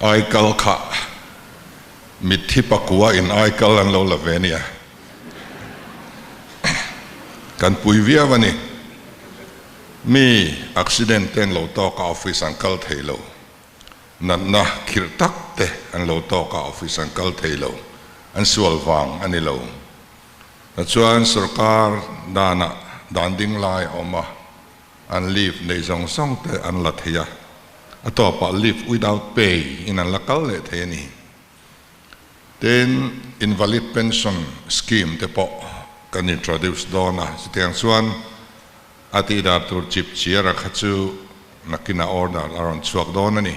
Aikal kha mitthi pakua in aikal an lo la ve nia. Kan pui viau a ni. Mi accident te an lo tawk a office an kal thei lo. Natna khirh tak te an lo tawk a office an kal thei lo. An sual vang a ni lo. Chuan sorkar danah dan ding lai a awm a. An leave nei zawng zawng te an la thei a, a tawpah leave without pay in an la kal leh thei a ni. Tin, invalid pension scheme te pawh kan introduce dawn a, chutiang chuan a tihdan tur chip chiara kha chu nakinah order a rawn chhuak dawn a ni.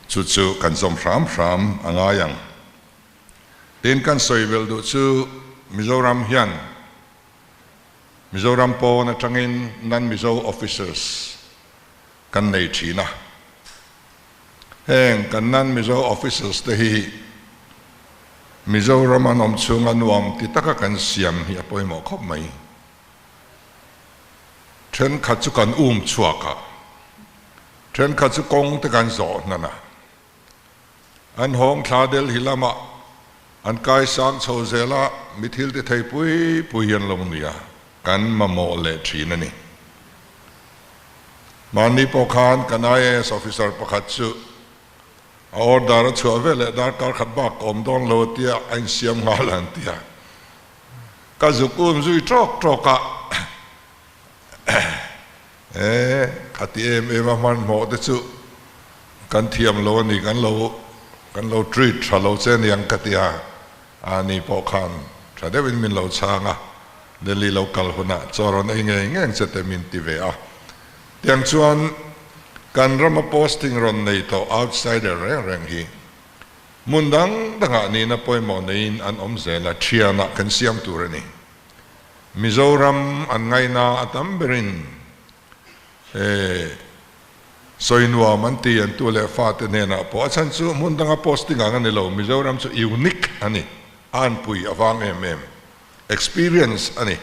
Chu chu kan zawm hram hram a ngai ang. Tin, kan sawi belh duh chu Mizoram hian Mizoram pawn atangin non-Mizo officers kan nei thin a. Heng kan non-Mizo officers te hi Mizoram an awm chhunga nuam ti taka kan siam hi a pawimawh khawp mai. Thenkhat chu kan um chhuak a, thenkhat chu kawng te kan zawh hnan a. An hawng thla Delhi lamah an kai sang chho zel a, mi thil ti thei pui pui hi an lo ni a, kan mamawh leh thin a ni. Mahni pawh khan kan IAS officer pakhat chu a order a chhuah ve leh darkar khat bak ka awm dawn lo a tia a insiam nghal an ti a, ka zuk um zui tawk tawk a, E, khati em em a hmanhmawh te chu kan thiam lo a ni, kan lo kan lo treat tha lo che aniang ka ti a, a ni pawh khan tha deuhin min lo chhang a, Delhi lo kal hunah chaw rawn ei ngei ngeng che te min ti ve a. Tiang chuan kan rama posting rawn nei tawh outsider reng reng hi hmun dang dangah nihna pawimawh neiin an awm zel a, thianah kan siam tur a ni. Mizoram an ngaihna a tam berin he sawi nuam an ti an tu leh fate hnenah pawh a chhan chu hmun danga posting ang a ni lo, Mizoram chu unique a ni, a anpui a vang em em, experience a ni.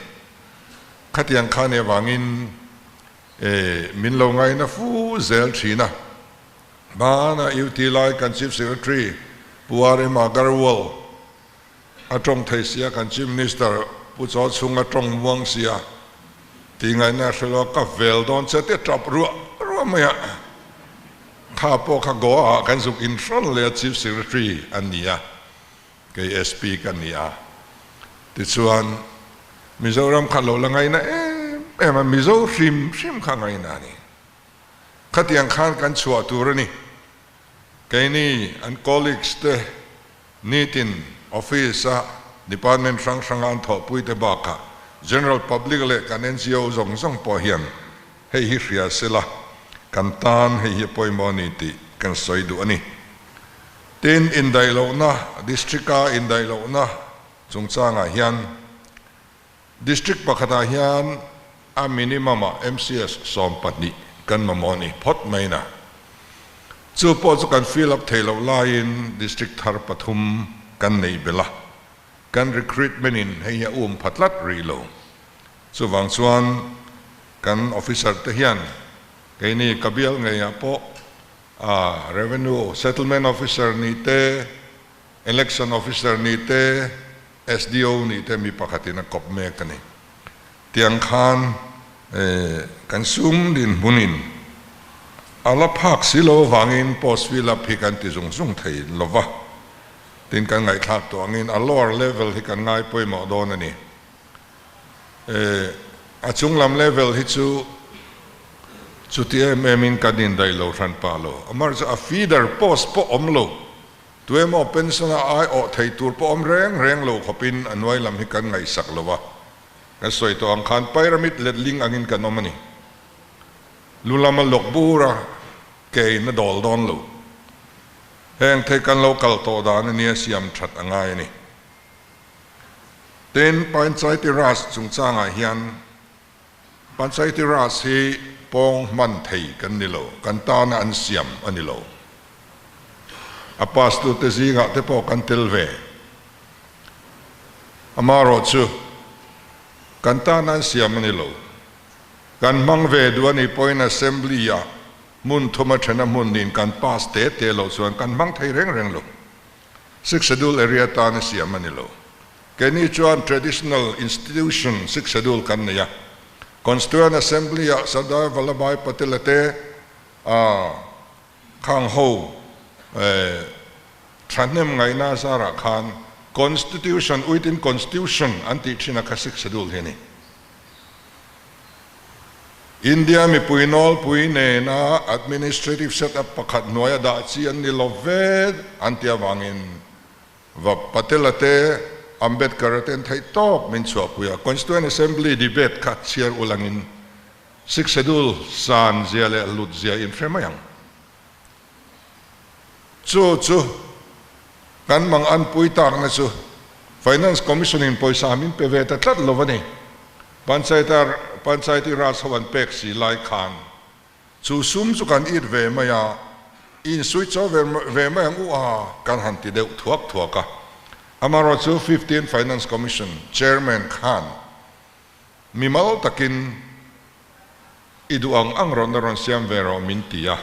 Khatiang kha nih avangin min lo ngaihna fu zel thin a. Hmana UT lai kan Chief Secretary Pu RM Agarwal A tawng thei sia kan Chief Minister Pu Chaw chhung a tawng muang sia tih ngaihna a hre lo a, ka vel dawn che tia tap ruah ruah mai a, kha pawh kha Goa ah kan zuk in hrawn leh a Chief Secretary a ni a, kei SP ka ni a, tichuan Mizoram kha lo la ngaihna em em a, Mizo hrim hrim kha ngaihna a ni, khatiang khan kan chhuah tur a ni. Keini an colleagues te nitin office a department hrang hranga an thawhpui te bakah general public leh kan NGO zawng zawng pawh hian hei hi hria sela kan tan hei hi a pawimawh a ni tih kan sawi duh a ni. Tin, indaihlohna, district a indaihlohna chungchangah hian District pakhatah hian a minimum ah MCS 12 kan mamawh a ni phawt mai na. Chu pawh chu kan fill up thei loh laiin district thar pathum kan neih belh a, kan recruitment in hei hi a um pha tlat rih lo. Chuvang chuan kan officer te hian keini ka bial ngeiah pawh a revenue settlement officer ni te, election officer ni te, SDO nih te mi pakhatin a kawp mek a ni. Tiang khan kan sum dinhmunin a la phak si lo avangin post fill up hi kan ti zung zung thei lo va, tin kan ngaihthlak tawh angin a lower level hi kan ngai pawimawh dawn a ni. A chunglam level hi chu chuti em emin kan indaih lo hran pah lo, amaherawhchu a feeder post pawh awm lo. Tuemaw pension a aiawh thei tur pawh awm reng reng lo khawpin a nuai lam hi kan ngaihsak lo a, kan sawi tawh ang khan pyramid letling angin kan awm a ni. Lu lama lawk bur a ke in a dawl dawn lo. Heng thei kan lo kal tawh dan a nia siam that a ngai a ni. Tin, Panchayati Raj chungchangah hian Panchayati Raj hi pawng hman thei kan ni lo, kan tana an siam a ni lo. A pass tute zingah te pawh kan tel ve. Amaherawh chu kan tana an siam a ni lo. Kan hmang ve duh a nih pawhin Assembly-ah. Hmun thuma thena hmun niin kan pass te te loh chuan kan hmang thei reng reng lo. Sixth Schedule area tan a siam a ni lo. Keini chuan traditional institution Sixth Schedule kan nei a. Constituent Assembly-ah Sardar Vallabhbhai Patel-a te a khang ho thahnem ngaihna zarah khan Constitution, uitin Constitution an tih thin a kha Sixth Schedule hi a ni. India mipui nawlpui nena administrative setup pakhat hnuaia dah chi an ni lo ve an ti avangin Va Patel-a te, Ambedkar-a te an theih tawp min chhuahpui a. Constituent Assembly debate kha chhiar ulangin Sixth Schedule san zia leh hlut zia in hre mai ang. Chu chu kan mang anpui takna chu Finance Commission in pawisa min pe ve ta tlat lo a ni. Panchayat Panchayati Raj ho an pek si lai khan chu sum chu kan it ve mai a, in switch off ve mai ang u a kan han ti deuh thuak thuak a. Amaherawhchu chu 15 Finance Commission Chairman khan mimal takin I duh ang ang rawn na rawn siam ve rawh min ti a,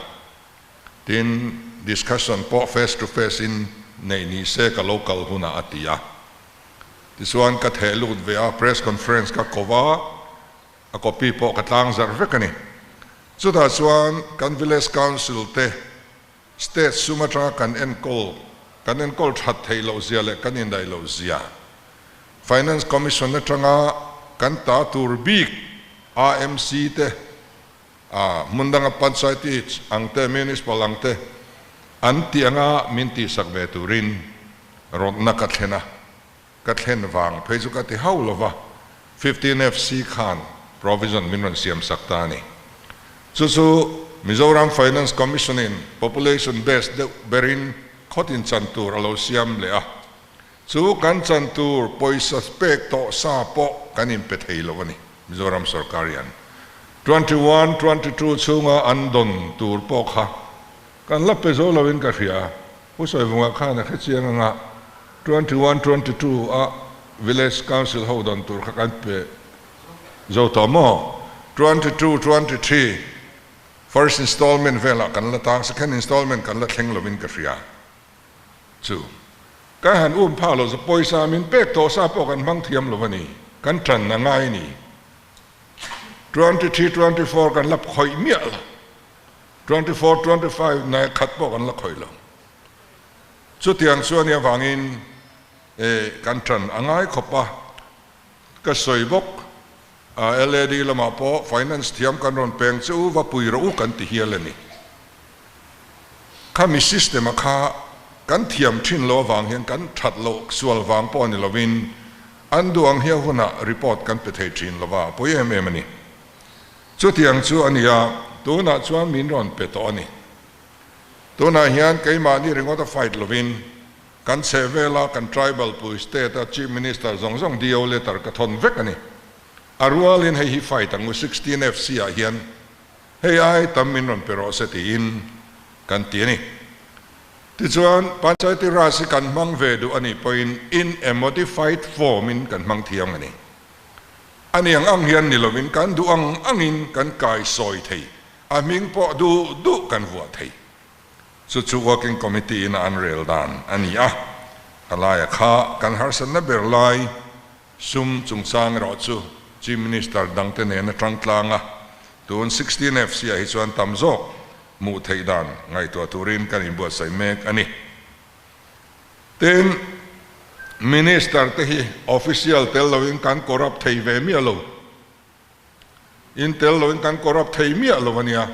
tin discussion pawh face to face in neih ni se ka lo kal hunah a ti a. Tichuan ka theh lut ve a, press conference ka ko va, a copy pawh ka tlang zarh vek a ni. Chutah chuan kan village council te state sum atanga kan enkawl kan enkawl that theih loh zia leh kan indaih loh zia, Finance Commission atanga kan ta tur bik AMC te, a hmun danga Panchayat ang te, Municipal ang te an tih anga min tihsak ve turin rawtna ka thlen a, ka thlen vang phei chu ka ti hauh lova, 15 FC khan provision min rawn siam sak ta a ni. Chu chu Mizoram Finance Commission in population base deuh berin khawtin chan tur a lo siam leh a, Chu kan chan tur pawisa pek tawh sa pawh kan inpe thei lo a ni, Mizoram sorkar hian. 21, 22 chhunga an dawn tur pawh kha kan la pe zo loin ka hria. Pu Sawivunga khan a hre chiang anga 21, 22 a Village Council ho dawn tur kha kan pe zo tawh maw? 22, 23 first installment velah kan la tang, second installment kan la thleng loin ka hria. Chu kan han um phak lo chu pawisa min pek tawh sa pawh kan hmang thiam lo a ni, kan tan a ngai a ni. 23, 24 kan la khawih miah lo, 24, 25 nai khat pawh kan la khawih lo. Chutiang chu a nih avangin kan tan a ngai khawp a, ka sawi bawk a, LAD lamah pawh finance thiam kan rawn peng che u va pui rawh u kan ti hial a ni. Khami system a kha kan thiam thin lo avang hian kan that loh sual vang pawh ni lovin an duh ang hian hunah report kan pe thei thin lova pawi em em a ni. Chutiang chu a ni a, tunah chuan min rawn pe tawh a ni. Tunah hian keimahni ringawt a fight lovin kan chheh vela kan tribal pui state a chief minister zawng zawng DO letter ka thawn vek a ni. A rualin hei hi fight ang u 16 FC ah hian Hei ai tam min rawn pe rawh se tiin kan ti a ni. Tichuan, Panchayati Raj hi kan hmang ve duh a nih pawhin in a modified form in kan hmang thiang a ni. A ni ang ang hian ni lovin kan duh ang angin kan kai sawi thei, a hming pawh duh duh kan vuah thei. Chu chu Working Committee in a an rel dan a ni a, a laia kha kan harsatna ber lai Sum chungchang erawh chu Chief Minister dangte nen a tang tlang a, tun 16 FC ah hi chuan tam zawk hmuh theih dan ngaihtuah turin kan inbuatsaih mek a ni. Tin, Minister te hi official tel loin kan corrupt thei ve miah lo. In tel loin kan corrupt thei miah lo a nia.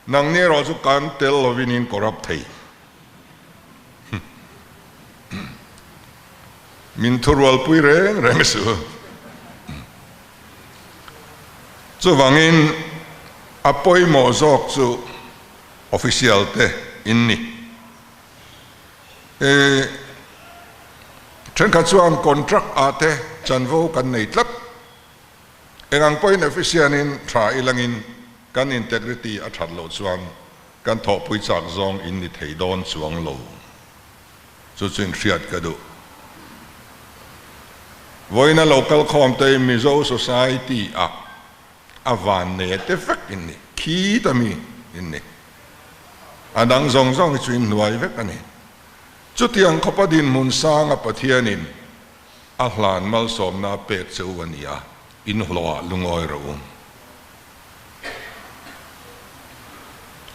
Nangni erawh chu kan tel lovin in corrupt thei. Min thurualpui reng reng su. Chuvangin a pawimawh zawk chu official te in ni. Thenkhat chuan contract ah te chanvo kan nei tlat. Eng ang pawhin efficient-in tha ilangin kan integrity a that loh chuan kan thawhpui chak zawng in ni thei dawn chuang lo. Chu chu inhriat ka duh. Vawiina local khawmte Mizo Society-ah. A vannei te vek in ni, khi ta mi in ni. A dang zawng zawng hi chu in hnuai vek a ni. Chutiang khawpa dinhmun sanga Pathianin a hlan malsawmna a pek che u a ni a, in hlawhah lungawi rawh u.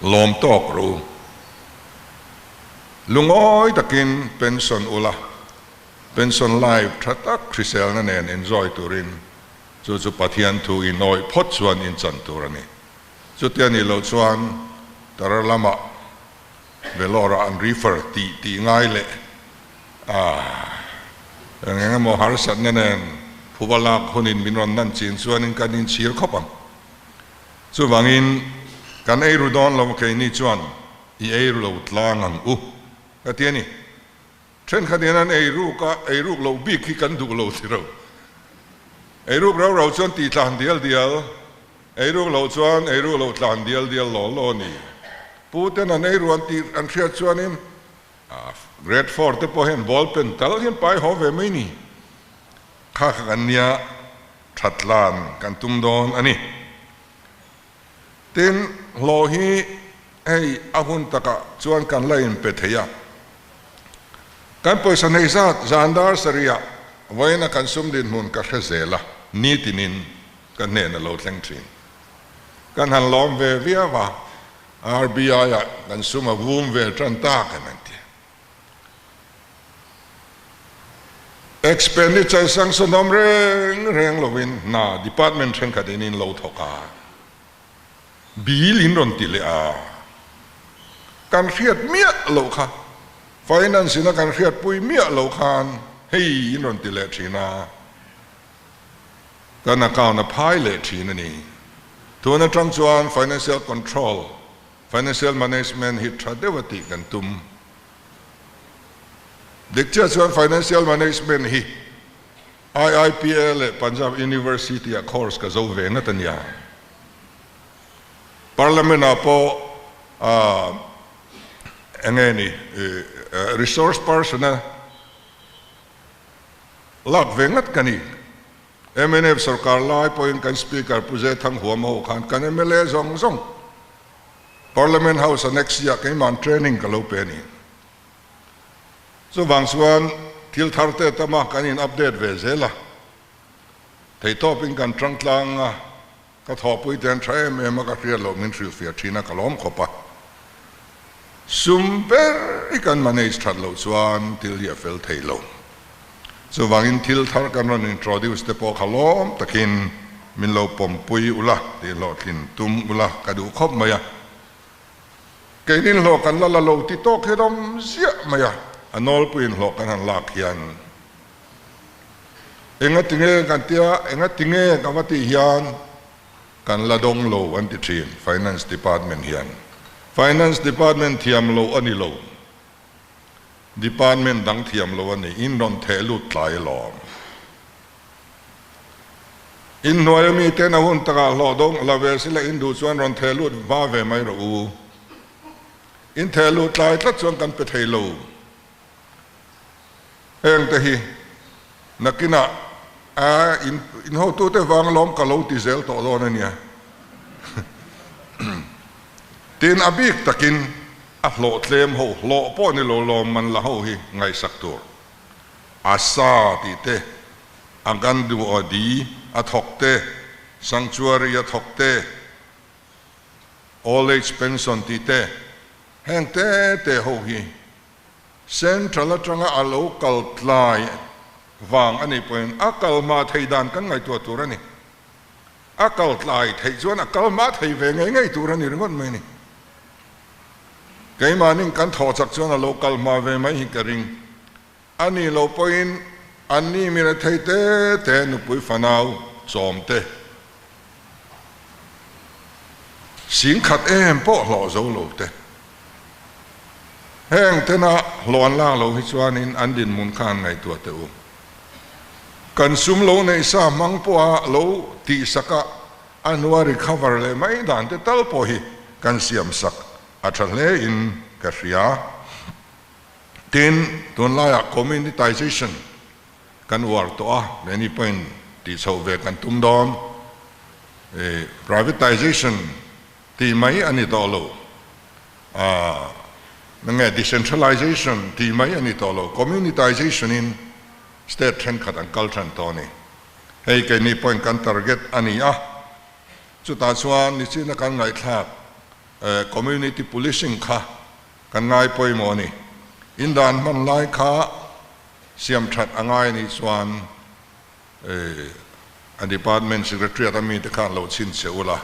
Lawm tawk rawh u. Lungawi takin pension ula, pension life tha tak hriselna nen enjoy turin chu chu Pathian thu in awih phawt chuan in chan tur a ni. Chutia nih loh chuan Tara lamah Vellore-ah an refer tih tih ngai leh ah eng eng emaw harsatna nen phuba lak hunin min rawn nan chin chuanin kan inchhir khawp ang. Chuvangin kan ei ru dawn lo keini chuan i ei ru lo tlang ang u ka ti a ni. Thenkhat hian an ei ruk a, ei ruk loh bik hi kan duh lo ti ro. Ei ruk rau rau chuan tih tlan dial dial, ei ruk loh chuan ei ruk loh tlan dial dial law law a ni. Pu ten an ei ru an tih an hriat chuanin Grade four te pawh hian ball pen tal hian pai haw ve mai ni. Kha kha kan nia that tlan kan tum dawn a ni. Tin, hlawh hi hei a hun takah chuan kan la inpe thei a. Kan pawisa nei zat zan dar sarihah vawiina kan sum dinhmun ka hre zel a, nitinin ka hnen a lo thleng thin. Kan han lawm ve viau a, RBI-ah kan sum a vum ve tan tak em an ti. Expenditure sanction awm reng reng lovin hna department thenkhat in in lo thawk a, bill in rawn ti leh a, kan hriat miah loh kha, finance in a kan hriatpui miah loh khan hei in rawn ti leh thin a, kan account a phai leh thin a ni. Tun atang chuan financial control, financial management hi tha deuh a tih kan tum. Dik chiah chuan Financial Management hi IIPA leh Punjab University ah course ka zo ve ngat a nia. Parliament ah pawh eng nge ni resource person a lak ve ngat ka ni. Mnf sorkar lai pawhin kan Speaker Pu Zethang Huam ho khan kan mla zawng zawng Parliament House a next year keimahn training ka lo pe a ni. Chuvang chuan thil thar te tam a kan in update ve zel a, theihtawpin kan tang tlang a, ka thawhpui te an tha em em a, ka hriat loh min hrilhfiah thin a, ka lawm khawp a. Sum ber hi kan manage that loh chuan thil hi a fel thei lo. Chuvangin thil thar kan rawn introduce te pawh kha lawm takin min lo pawmpui ula tih hlawhtlin tum ula ka duh khawp mai a. Keinin hlawh kan la la lo ti tawk hian awm ziah mai a, a nawlpuiin hlawh kan han lak hian enga tinge kan tia, enga tinge ka va tih hian kan la dawng lo an ti thin Finance Department hian. Finance Department thiam lo a ni lo. Department dang thiam lo a ni, in rawn theh lut tlai alawm. In hnuai a mi ten a hun takah hlawh dawng la ve sila in duh chuan rawn theh lut hma ve mai rawh u. In theh lut tlai tlat chuan kan pe thei lo. Heng te hi nakinah a in in hotute vang alawm ka lo ti zel tawh dawn a nia. Tin a bik takin a hlawh tlem ho, hlawh pawh ni lo lawm man la ho hi ngaihsak tur. A sa tih te, a gan duh aw di a thawk te, sanctuary a thawk te, old age pension tih te, heng te te ho hi Central atanga a lo kal tlai vang a nih pawhin a kal hma thei dan kan ngaihtuah tur a ni. A kal tlai theih chuan a kal hma thei ve ngei ngei tur a ni ringawt mai a ni. Keimahnin kan thawh chak chuan a lo kal hma ve mai hi ka ring. A nih loh pawhin anni mi rethei te te nupui fanau chawm te singkhat em pawh hlawh zo lo te. Heng tena hlawh an lak loh hi chuanin an dinhmun kha an ngaihtuah teh u. Kan sum lo neih sa hmang pawha lo tihsak a, a hnua recover leh mai dan te tal pawh hi kan siamsak a tha hle in ka hria. Tin, tunlaiah communitization kan uar tawh a, many pawhin tihchhoh ve kan tum dawn. Privatization tih mai a ni tawh lo, nge decentralization tih mai a ni tawh lo, communitization in state thenkhat an kal tan tawh a ni. Hei keini pawhin kan target a ni a, chutah chuan nichina kan ngaihthlak community policing kha kan ngai pawimawh a ni. Indan hman lai kha siam that a ngai a nih chuan A department secretariat a mite khan lo chhin che ula,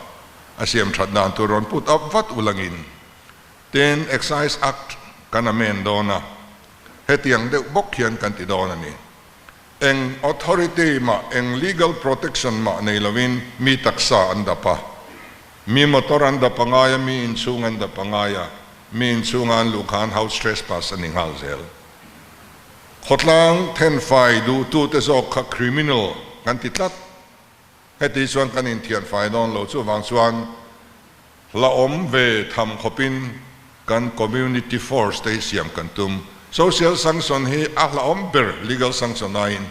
a siam that dan tur rawn put up vat ulangin. Tin, Excise Act kan amend dawn a, hetiang deuh bawk hian kan ti dawn a ni. Eng authority mah, eng legal protection mah nei lovin mi taksa an dap a, mi motor an dap a ngai a, mi inchhung an dap a ngai a, mi inchhunga an luh khan house trespass a ni nghal zel. Khawtlang thenfai duhtute zawk kha criminal kan ti tlat. Heti chuan kan inthianfai dawn lo. Chuvang chuan hla awm ve tham khawpin kan community force te hi siam kan tum. Social sanction hi a hla awm ber legal sanction aiin.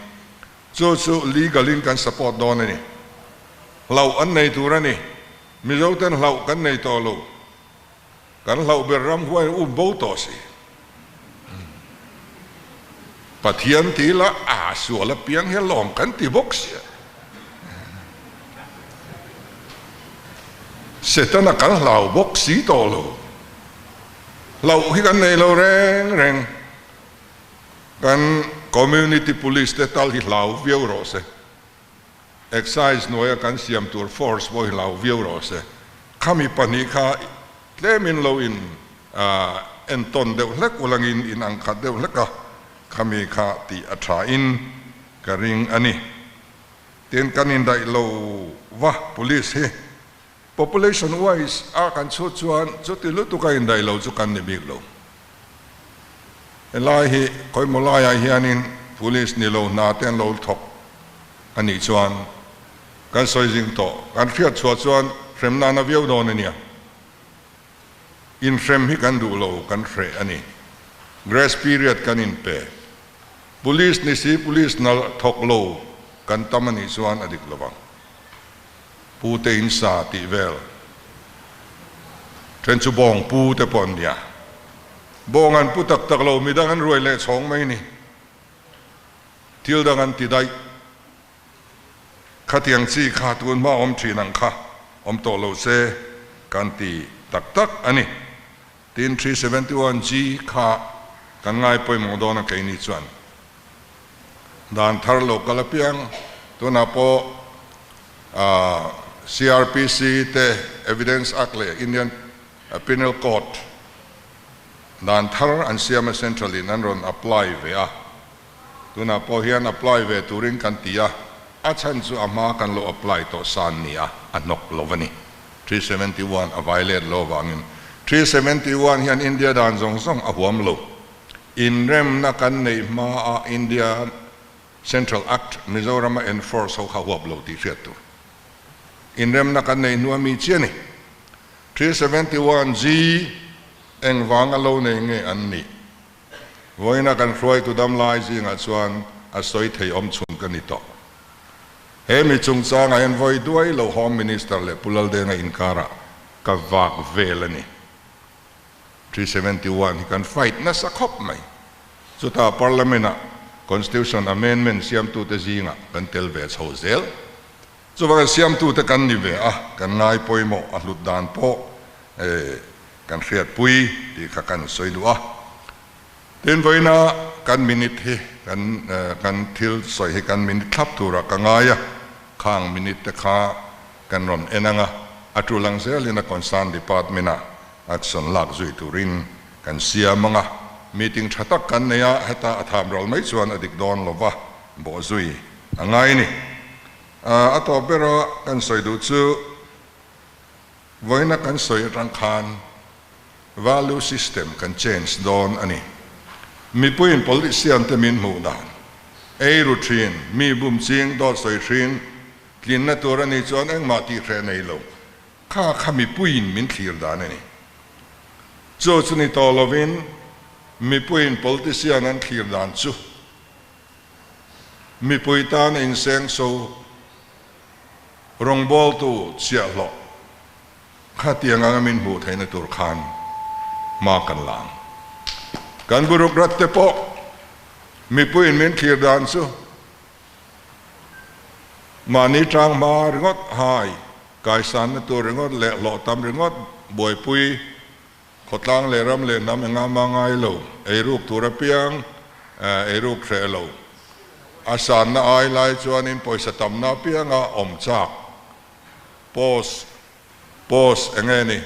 Chu chu legal in kan support dawn a ni. Hlauh an nei tur a ni. Mizo ten hlauh kan nei tawh lo. Kan hlauh ber ram huai um bo tawh si. Pathian ti la a sual apiang hi a lawm kan ti bawk sia. Setana kan hlau bawk si tawh lo. Hlauh hi kan nei lo reng reng. Kan community police te tal hi hlau viau rawh se. Excise hnuaia kan siam tur force pawh hi hlau viau rawh se. Khami pahnih kha tlemin lo in entawn deuh hlek ulangin in ang khat deuh hlek a, khami kha tih a tha in ka ring a ni. Tin, kan indaih lo va police hi population wise a kan chhut chuan chuti lutuk a indaih lo chu kan ni bik lo. Helai hi khawimaw laiah hianin police ni lo hna te an lo thawk a nih chuan kan sawi zing tawh. Kan hriat chhuah chuan hrem nana viau dawn a nia. Inhrem hi kan duh lo, kan hreh a ni. Grace period kan inpe. Police ni si police hna thawk lo kan tam a nih chuan a dik lo vang. Pu te in sa tih vel then chu bawng pu te pawh an nia. Bawng an pu tak tak lo, midang an ruai leh chhawng mai ni. Thil dang an ti daih. Khatiang chi kha tun hma awm thin ang kha awm tawh lo se kan ti tak tak a ni. Tin, 371 G kha kan ngai pawimawh dawn a keini chuan dan thar lo kal apiang tunah pawh CRPC te Evidence Act leh Indian Penal Code dan thar an siam a Central in an rawn apply ve a, tunah pawh hian apply ve turin kan ti a, a chhan chu a hma kan lo apply tawh san ni a, a hnawk lo a ni. 371 a violate lo avangin 371 hian India dan zawng zawng a huam lo. Inremna kan neih hmaa India Central Act Mizorama enforce ho kha huap lo tih hriat tur. Inremna kan neih hnua mi chiah a ni. 371 G engvanga lo nei nge an nih? Vawiina kan hruaitu damlai zingah chuan a sawi thei awm chhun ka ni tawh. He mi chungchangah hian vawi duai lo Home Minister leh Pu Laldenga inkarah ka vak vel a ni. 371 hi kan fight nasa khawp mai. Chutah Parliament-ah Constitution Amendment siamtute zingah kan tel ve chho zel. Chuvangin siamtute kan ni ve a, kan ngai pawimawh a hlut dan pawh kan hriatpui tih kha kan sawi duh a. Tin, vawiina kan minute hi kan kan thil sawi hi kan minute thlap turah ka ngai a, khang minute te kha kan rawn en ang a, a tul ang zelin a concern department ah action lak zui turin kan siam ang a, meeting tha tak kan nei a, heta a tham ral mai chuan a dik dawn lo va, bawh zui a ngai ni. A tawp ber a kan sawi duh chu vawiina kan sawi atang khan value system kan change dawn a ni. Mipuiin politician te min hmuh dan, ei ru thin, mi bum ching, dawt sawi thin, tlinna tur a nih chuan engmah tih hreh nei lo. Kha kha mipuiin min thlir dan a ni. Chu chu ni tawh lovin mipuiin politician an thlir dan chu. Mipui tan a inseng so. Rawngbawltu chhiahhlawh khatiang anga min hmuh theihna tur khan hma kan la ang. Kan bureaucrat te pawh mipuiin min thlir dan chu mahni tang hma ringawt hai, kaisanna tur ringawt leh hlawh tam ringawt buaipui khawtlang leh ram leh hnam engah mah ngai lo, eiruk tur apiang eiruk hreh lo. A sanna ai lai chuanin pawisa tamna apianga awm chak post post eng nge ni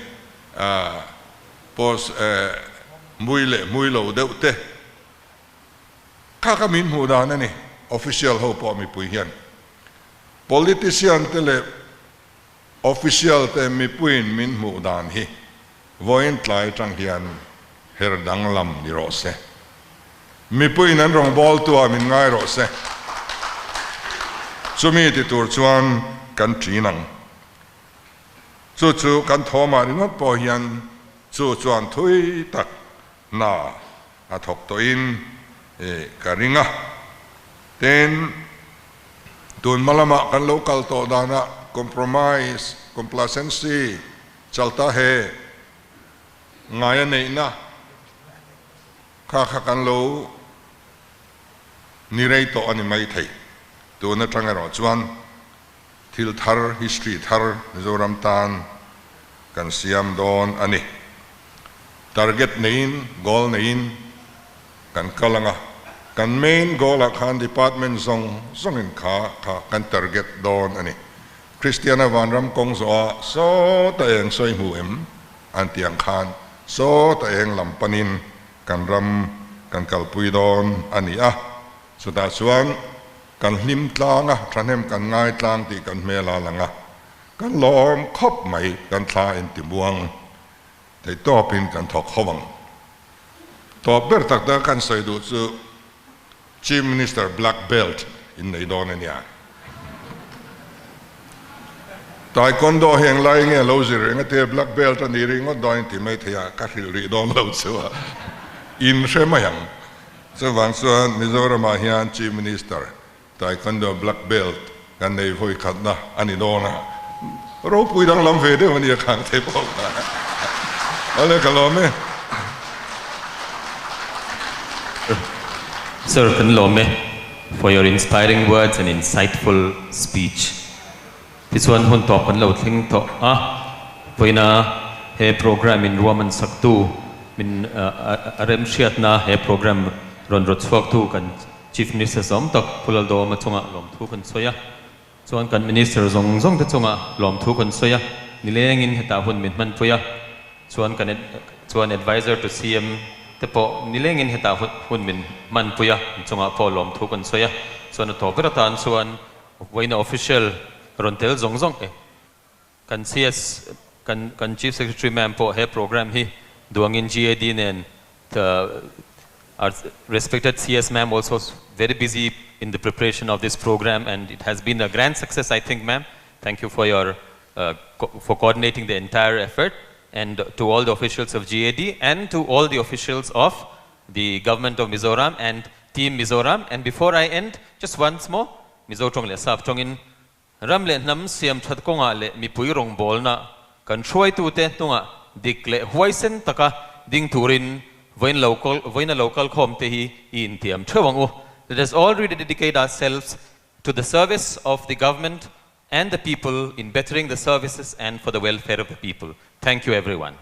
post mui leh mui lo deuh te kha kha min hmuh dan a ni official ho pawh mipui hian politician te leh Official te mipuiin min hmuh dan hi vawiin tlai atang hian her danglam ni rawh se. Mipuiin an rawngbawltu ah min ngai rawh se. Chumi ti tur chuan kan ṭin ang. Chu chu kan thawmah ringawt pawh hian chu chuan thui tak hna a thawk tawhin ka ring a. Tin, tun hma lamah kan lo kal tawh danah compromise, complacency, chalta he ngaia neihna kha kha kan lo ni rei tawh a ni maithei. Tun atang erawh chuan thil thar, history thar Mizoram tan kan siam dawn a ni. Target neiin, goal neiin kan kal ang a, kan main goal ah khan department zawng zawngin kha kha kan target dawn a ni. Kristiana vanram kawng zawh ah sawta eng sawi hmu em an tih ang khan sawta eng lam panin kan ram kan kalpui dawn a ni a, chutah chuan kan hlim tlang a, thahnem kan ngai tlang tih kan hmel a lang a, kan lawm khawp mai, kan thla intimuang Theih tawpin kan thawk ho ang. Tawp ber tak tak kan sawi duh chu Chief Minister Black Belt in nei dawn a nia. Taekwondo hi englai nge lo zir reng atia Black Belt a ni ringawt dawn in ti mai thei a, ka hrilh rih dawn lo chu a in hre mai ang. Chuvang chuan Mizoramah hian Chief Minister Taekwondo black belt kan nei vawi khatna a ni dawn a, ropui danglam ve deuh a nia khang thei pawh kha. Awle ka lawm e. Sir kan lawm e for your inspiring words and insightful speech. Tichuan hun tawp kan lo thleng tawh a, vawiina he program in ruahman saktu min a remhriatna he program rawn rawt chhuaktu kan Chief Minister zawm tak Pu Laldawma chungah lawmthu kan sawi a, chuan kan Minister zawng zawng te chungah lawmthu kan sawi a, nilengin hetah hun min hmanpui a, chuan kan chuan Adviser to CM te pawh nilengin hetah hun min hmanpui a, an chungah pawh lawmthu kan sawi a, chuan a tawp ber atan chuan vawiina official rawn tel zawng zawng e. Kan CS, kan kan Chief Secretary ma'am pawh he program hi duangin GAD nen our respected CS ma'am also very busy in the preparation of this program and it has been a grand success I think ma'am. Thank you for your for coordinating the entire effort and to all the officials of GAD and to all the officials of the government of Mizoram and team Mizoram and before I end just once more Mizo tawng leh Sap tawngin Ram leh hnam siam that kawngah leh mipui rawngbawlna kan hruaitute hnungah dik leh huaisen taka ding turin vawiin lo vawiin a lo kal khawm te hi i intiam theuh ang u. Let us all rededicate ourselves to the service of the government and the people in bettering the services and for the welfare of the people. Thank you everyone.